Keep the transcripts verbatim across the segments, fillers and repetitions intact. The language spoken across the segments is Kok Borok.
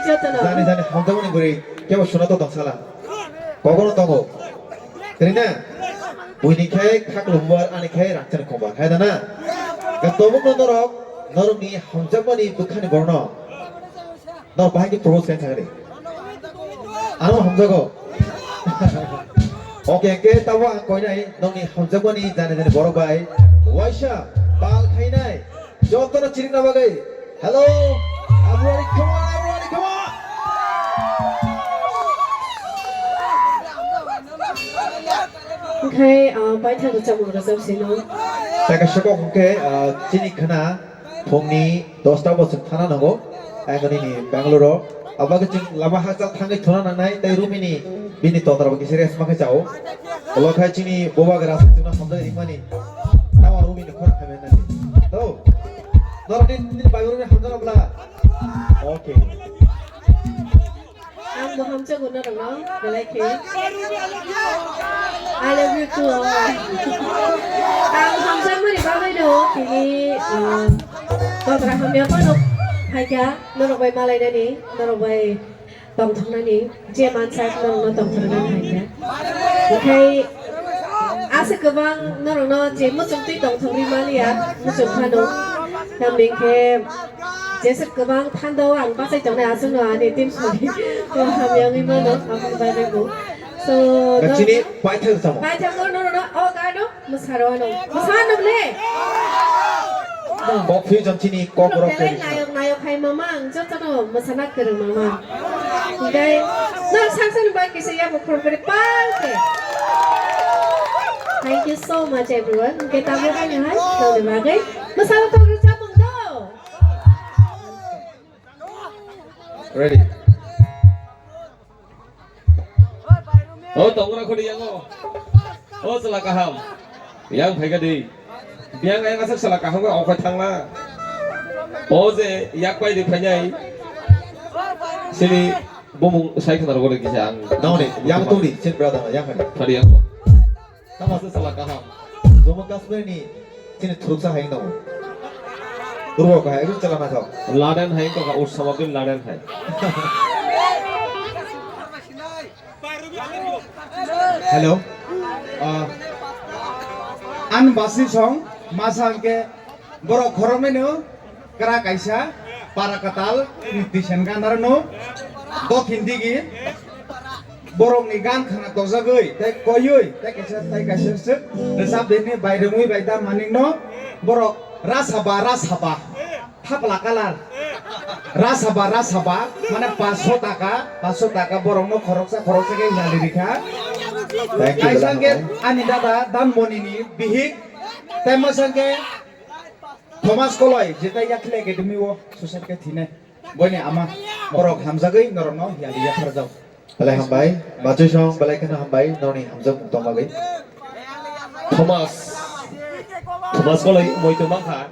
Jotono. Jani jani hamjakmani bwrwi kebo suna to tong sala. Kogono tongo. Kwrwi na? Buini khai khaklu bubar, ani khai rangchak khumbar. Hai da na? Ga tobukno norok, norokni hamjakmani bwkhani borno. Norok bahai khe propose khaina thangri. Ano hamjago. Okay, ke tabo ang koinai nokni hamjakmani jani jani borok bai. Waisa pal khainai. Jotono chirikna bagwi. Hello. Everybody, come on, everybody, come on. Oke, uh, paithak rwchapmung rwchap sino. Tei kaisa kok hwnkhe, uh, chini khwna phungni dosta bo chwng thana nango. Ang nini Bangalore o. Abo khe chwng lama hakchal thangwi thuna nangnai tei Rumini bini totra bo kisa rest ma khe chao. Ulo khai chini bubagra aswk chwngno hamjak ringmani. Tamo Rumini khorang khaimani. To. Norok ni, nini bai Rumini hamjak rok bla. Okay. Ang bo hamjago norokno belai khe. I love you too. Ang hamjakmani bagwi no tini, uh, kotra hamya phano phaikha norok bai malainani, norok bai tongthoknani, je mansak norokno tongthoknani phaikha. Okhai aswk kwbang norokno je muchungtwi tongthokwi maliya, muchung phano. Tamni khe Jeswk kwbang phano ang bachai tongnai aswkno ani team soni. O hamya wngwi mano, aboni bagwi bo. So, no, chini paithak samo. Paithak no, no, no, no, o gano mwsaro ano. Mwsano le. Kok phi jam chini kok rok belai nayok, nayok hai mama ang jotono mwsana kwrwng mama. Dai, no, sang sang ba kisa ya bo khorokre pal ke. Thank you so much everyone. Ke tamo hai hai, no de bagwi. Mwsaro to rwchapmung do. Ready. O tongra khodi yango. O sala kaham. Yang phaika di. Yang yang asak sala kaham o khai thangla. O je yak pai di phainai. Sini bumung sai khna rogore kisa ang. Nang ni, yang tu ni, chin brother yang kan. Khadi yango. Tamo se sala kaham. Jammu Kashmir ni chini thuruksa hai no. Purbo ko hai, ekdom chala na thok. Laden hai ko ka, Osama bin Laden hai. Hello. Ah, an basi song, masa ke borok khoroknwi no. Kra kaisa para kwtal ni twi sen gan aro no dothin digi borok ni gan khana tojagwi tei koiwi tei kaisa tei kaisa swk rwchap de ni bai rwngwi bai da manik no borok rasaba rasaba thapla kalar rasaba rasaba mane paso taka paso taka borok no khoroksa khoroksa khe yali rikha. Thank you, kaisa belai khe hambai. Ani dada Danmoni ni bihik tei masa khe Thomas Koloi, jetai Yakhli Academy o suicide khe thine. Boini ama borok hamjagwi norokno yali yapharjak. Belai hambai, bachwi song belai kheno hambai, noni hamjak mung tong bagwi. Thomas, Thomas Koloi moi tong mankha,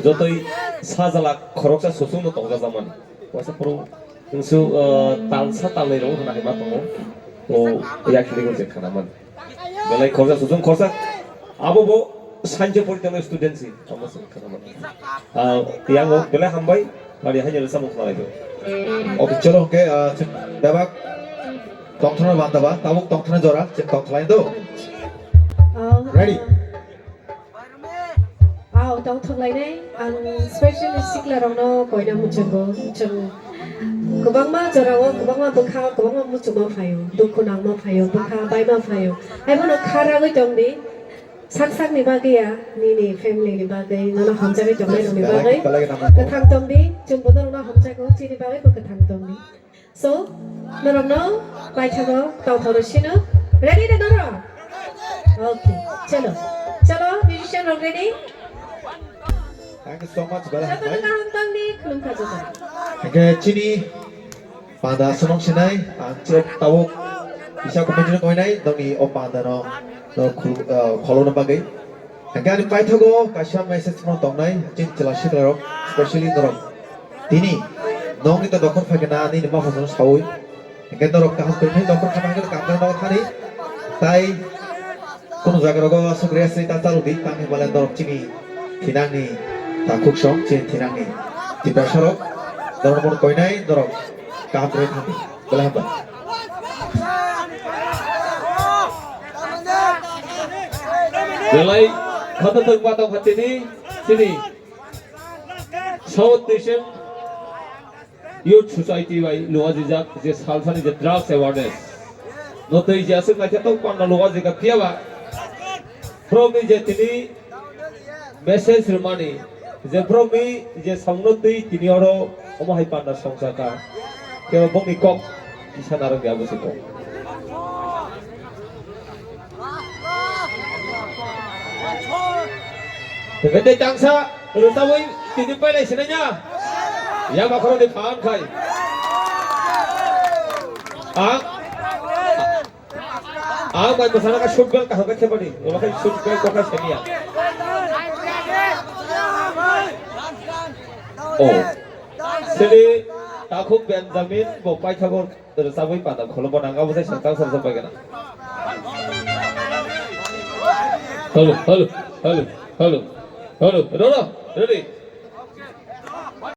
jotoi sajala khoroksa susungno tongjajakmani. Waisa phuru wngsu, uh, talsa talnwi rok hwnna hai ma tongo. O Yakhli o je khana mani. Belai khorsa, susung khorsa. Abo bo sanjo pori tongmani student si. Abo se khana mani. Ah, yang o belai hambai. Bari hai jalo samung khlai do. Okay, chalo, okay, ah, chwng bebak tongthokna banda ba, tabuk tongthokna jora, chwng tongthlai do. Oh. Ready? Aw, tongthok lainai, ang specially sikla rokno koina muchungo, chwng kwbangma jorao, kwbangma bwkha, kwbangma muchungma phaio, dukhu nangma phaio, bwkha baima phaio. Haibono kha ragwi tongdi, sak sakni bagwi ya, nini family ni bagwi, nono hamjagwi tongnai rokni bagwi. Belai, belai nangma. Kwthang tongdi, chwngbo norokno hamjago, chini bagwi bo kwthang tongdi. So, norokno paithago tongthoro sino. Ready da norok? Okay, chalo. Chalo, musician rok ready? Thank you so much, belai hambai. Jotono kaham tongdi, khulumkha jotono. Hingke chini panda sonong sinai, ang chirok tabuk kisa committee no koinai, nongni o panda no, no khul-, ah, kholo no bagwi. Hingke ani paithago kaisa message phano tongnai, chini chwla sikla rok, specially norok. Tini, nongni to dokhor phaikhe na, nini mapha phano saui. Hingke norok kaham kwrwi khe dokhor kha thangkhe kaham khe nogo thani. Tai, kunu jaga rogo aswk rest ni ta chaludi, tangni male norok chini thinangni takhuk song, chini thinangni tiprasa rok. Norok bono koinai, norok Kaham khe thangdi. Belai hambai. Belai khata thwk ma tong kha tini, tini South Asian Youth Society bai luajijak je salsani je drugs awareness. No twi je aswk naikhe tong panna luajika phiya ba. From je tini message rwmani je borokni je songno twi tini oro omo hai panda songcha kha, kebo bongni kok kisa narwk ya bwswk kok. Tei tangsa rwtawi tini pailai sinanya ya bakhoroni phan khai. Ang Ang bai bwsana khe shoot bell kaham khe khebani. Omo khe shoot bell kokha semiya. Oh. Sini Takhuk Benjamin bo paithago rwchabwi pada kholo bo nang abo se sentang sar sar paigana. Hello, hello, hello, hello. Hello, hello, ready?